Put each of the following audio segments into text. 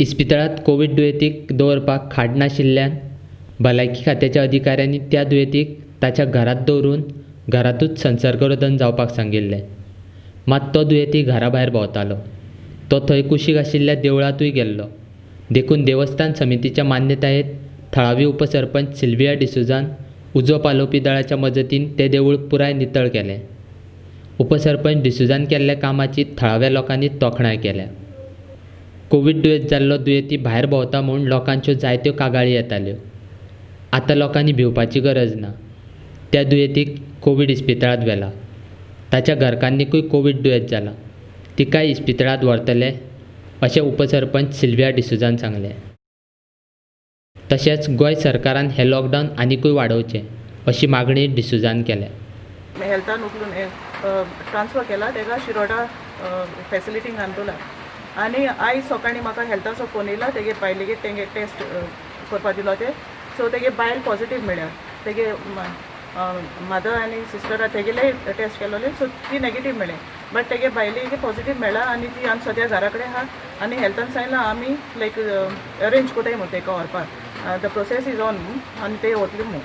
इस्पितळांत Covid दुयेंतीक दवरपाक खाट नाशिल्ल्यान भलायकी खात्याच्या अधिकाऱ्यांनी त्या दुयेंतीक ताच्या घरांत दवरून घरांतूच संसर्गरोधन जावपाक सांगिल्लें. मात तो दुयेंती घरा भायर भोंवतालो. तो थंय कुशीक आशिल्ल्या देवळांतूय गेल्लो. देखून देवस्थान समितीच्या मान्यतायेंत थळावी उपसरपंच सिल्विया डिसोझान उजो पालोवपी दळाच्या मजतीन तें देवूळ पुराय नितळ केलें. उपसरपंच डिसोझान केल्ल्या कामाची थळाव्या लोकांनी तोखणाय केल्या. कोवीड दुयेंत जाल्लो दुयेंती भायर भोंवता म्हूण लोकांच्यो जायत्यो कागाळी येताल्यो. आतां लोकांनी भिवपाची गरज ना. त्या दुयेंतीक कोवीड इस्पितळांत व्हेला. ताच्या घरकान्नीकूय कोवीड दुयेंत जाला. तिकाय इस्पितळांत व्हरतले अशें उपसरपंच सिल्विया डिसोझान सांगलें. तशेंच गोंय सरकारान हें लॉकडावन आनिकूय वाडोवचें अशी मागणी डिसोझान केल्या. हेल्थान उखलून ट्रान्सफर केला तेका शिरोडा फेसिलिटींक अंदोला. आनी आयज सकाळीं म्हाका हेल्थाचो फोन येयला, तेगे बायलेगेर तेंगे टेस्ट करपा दिलो ते, सो तेगे बायल पॉजिटीव मेळ्ळ्या. तेगे मदर आनी सिस्टरा तेगेले टेस्ट केलोले, सो ती नेगेटीव मेळ्ळे, बट तेगे बायलेगे पॉजिटीव मेळ्ळा आनी ती आनी सद्या घरा कडेन आहा. आनी हेल्थान सांगलां आमी लायक अरेंज कोताय म्हूण तेका व्हरपाक, the process is on आनी ते वतली म्हूण.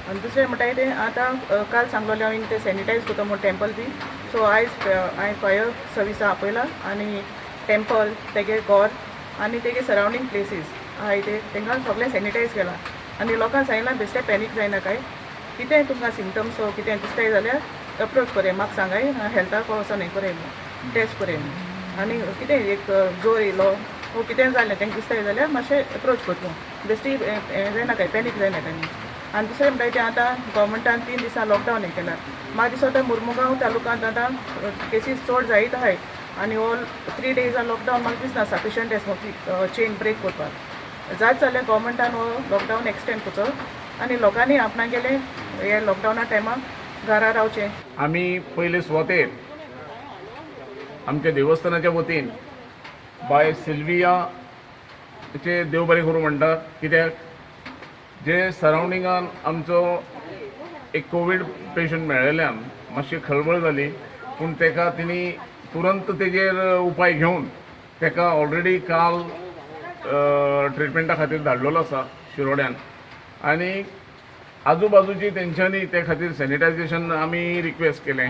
आनी दुसरें म्हणटाय तें आतां काल सांगलोलें हांवें तें सॅनिटायज करता म्हूण टेम्पल बी, सो आयज हांवें फायर सर्विसा आपयला आनी टेम्पल तेगे घर आनी तेगे सरावंडींग प्लेसीस आहाय ते तेंकां सगळें सॅनिटायज केलां. आनी लोकांक सांगलां बेश्टें पॅनीक जायना काय, कितेंय तुमकां सिमटम्स वो कितें दिसताय जाल्यार अप्रोच कोराय, म्हाका सांगाय, हेल्थाक वचोन हें कोराय म्हूण, टेस्ट कोराय म्हूण. आनी कितें एक जोर येयलो वो कितें जालें तेंकां दिसताय जाल्यार मातशें एप्रोच करता, बेश्टी हें जायना काय, पॅनीक जायना काय. आनी दुसरें म्हणटा तें आतां गव्हर्मेंटान 3 दिसां लॉकडावन हें केलां. म्हाका दिसता मुर्मुगांव तालुक्यांत आतां केसीस चड जायत आहाय आनी ऑल 3 डेजां लॉकडावन म्हाका दिसना सफिशंट आसा चेन ब्रेक करपाक. जात जाल्यार गव्हर्मेंटान हो लॉकडावन एक्सटेंड करचो आनी लोकांनी आपणागेले हे लॉकडावना टायमाक घरा रावचें. आमी पयले सुवातेर आमच्या देवस्थानाच्या वतीन बाय सिल्वियाचे देव बरें करूं म्हणटा, कित्याक जे सरावंडिंगान आमचो एक कोवीड पेशंट मेळिल्ल्यान मातशी खळबळ जाली, पूण तेका तिणी तुरंत तेजेर उपाय घेवन तेका ऑलरेडी काल ट्रिटमेंटा खातीर धाडलेलो आसा शिरोड्यान. आनी आजू बाजूची तेंच्यांनी ते खातीर सॅनिटायझेशन आमी रिक्वेस्ट केलें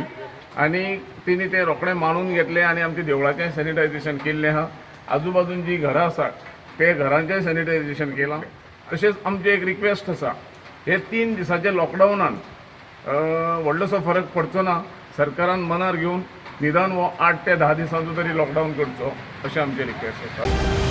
आनी तिणी तें रोखडें मानून घेतलें आनी आमच्या देवळाचें सॅनिटायझेशन केल्लें आहा. आजू बाजून जीं घरां आसात ते घरांचें सॅनिटायझेशन केलां. तशेंच आमचें एक रिक्वेस्ट आसा, हे 3 दिसाचे लॉकडावनान व्हडलोसो फरक पडचो ना, सरकारान मनार घेवन निदान हो 8 ते 10 दिसांचो तरी लॉकडावन करचो अशें आमचें रिक्वेस्ट आसा.